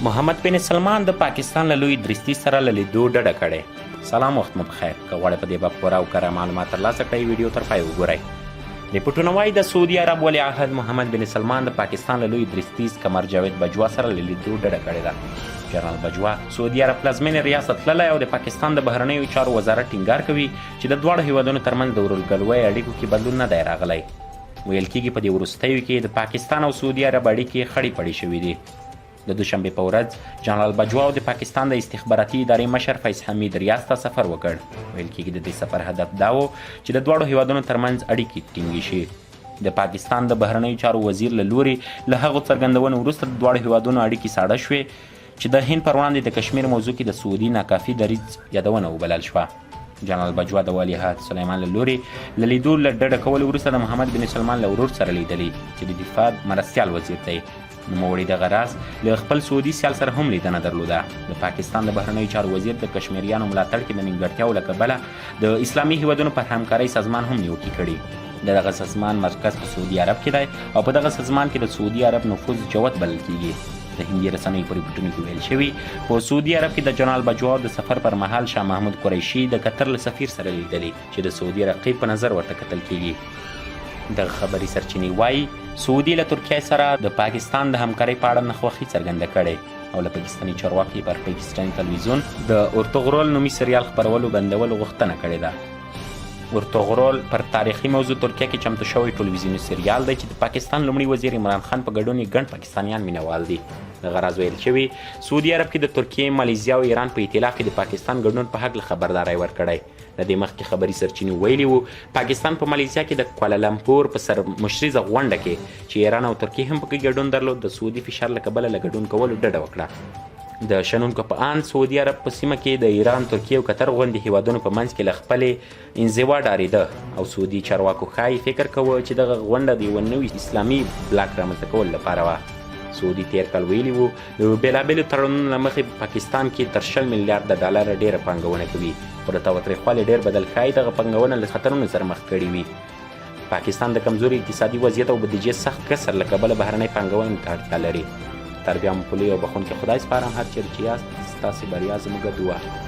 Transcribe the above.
محمد بن سلمان د پاکستان له لوی درستیز سره له لیدو ډډه کړې. سلام، وخت مو پخیر. که غواړئ په دې باب پوره او کره معلومات ترلاسه کړئ، ویډیو تر پای وګورئ. رپوټونه وايي د سعودي عرب ولیعهد محمد بن سلمان د پاکستان له لوی درستیز قمر جاوید بجوا سره له لیدو ډډه کړې ده. جنرال بجوا سعودي عرب پلازمېنې ریاض ته تللی او د پاکستان د بهرنیو چارو وزارت ټینګار کوي چې د دواړو هیوادونو ترمنځ د ورورګلوۍ اړیکو کې بدلون نه دی راغلی. ویل کیږي په دې وروستیو کې د پاکستان او سعودي عرب اړیکې خړې پړې شوې دي. د دوشنبې په ورځ جنرال بجوا او د پاکستان د استخباراتي ادارې مشر فیض حمید ریاض ته سفر وکړ. ویل کیږي د دې سفر هدف دا و چې د دواړو هیوادونو ترمنځ اړیکې ټینګې شي. د پاکستان د بهرنیو چارو وزیر له لوري له هغو څرګندونو وروسته د دواړو هیوادونو اړیکې ساړه شوې چې د هند پر وړاندې د کشمیر موضوع کې د سعودي ناکافي دریځ یادونه وبلل شوه. جنرال بجوا د ولیعهد سلیمان له لوري له لیدو له ډډه کولو وروسته د محمد بن سلمان له ورور سره لیدلي چې د دفاع مرستیال وزیر دی. نوموړي دغه راز له خپل سعودي سیال سره هم لیدنه درلوده. د پاکستان د بهرنیو چارو وزیر د کشمیریانو ملاتړ کې د نیمګړتیاو له کبله د اسلامي هیوادونو پر همکارۍ سازمان هم نیوکې کړي. د دغه سازمان مرکز په سعودي عرب کې دی او په دغه سازمان کې د سعودي عرب نفوذ جوت بلل کیږي. د هندي رسنیو په رپوټونو کې ویل شوي، په سعودي عرب کې د جنرال بجوا د سفر پر مهال شاه محمود قریشي د قطر له سفیر سره لیدلي چې د سعودي رقیب په نظر ورته کتل کیږي. دغه خبري سرچینې وايي، سعودي له ترکیې سره د پاکستان د همکارۍ په اړه نخوښي څرګنده کړې او له پاکستاني چارواکو یې پر پاکستاني تلویزیون د ارطغرل نومي سریال خپرولو بندولو غوښتنه کړې ده. ارطغرل پر تاریخي موضوع ترکیه کې چمتو شوی ټلویزیوني سریال دی چې د پاکستان لومړي وزیر عمران خان په ګډون یې ګڼ پاکستانیان مینهوال دي. دغه راز ویل شوي، سعودي عرب کې د ترکیې، مالیزیا او ایران په ایتلاف کې د پاکستان ګډون په هکله خبرداری ورکړی. له دې مخکې خبري سرچینو ویلي وو، پاکستان په مالیزیا کې د کوالالمپور په سرمشریزه غونډه کې چې ایران او ترکیې هم پکې ګډون درلود، د سعودي فشار له کبله له ګډون کولو ډډه وکړه. د شنونکو په اند، سعودي عرب په سیمه کې د ایران، ترکیې او قطر غوندې هیوادونو په منځ کې له خپلې انزوا ډارېده او سعودي چارواکو ښايي فکر کاوه چې دغه غونډه د یوه نوي اسلامي بلاک رامنځته کولو لپاره وه. سعودي تېر کال ویلي وو، د بېلابېلو تړونونو له مخې په پاکستان کې تر 20 میلیارده ډالره ډېره پانګونه کوي، خو د تاوتریخوالي ډېر بدل ښايي دغه پانګونه له خطرونو سره مخ کړې وي. پاکستان د کمزوري اقتصادي وضعیت او بودیجې سخت کسر له کبله بهرنۍ پانګونې ته اړتیا لري. تر بیا مو په لوی او بخښونکي خدای سپارم، هر چېرې چې یاست، ستاسې بریا زموږ دعا.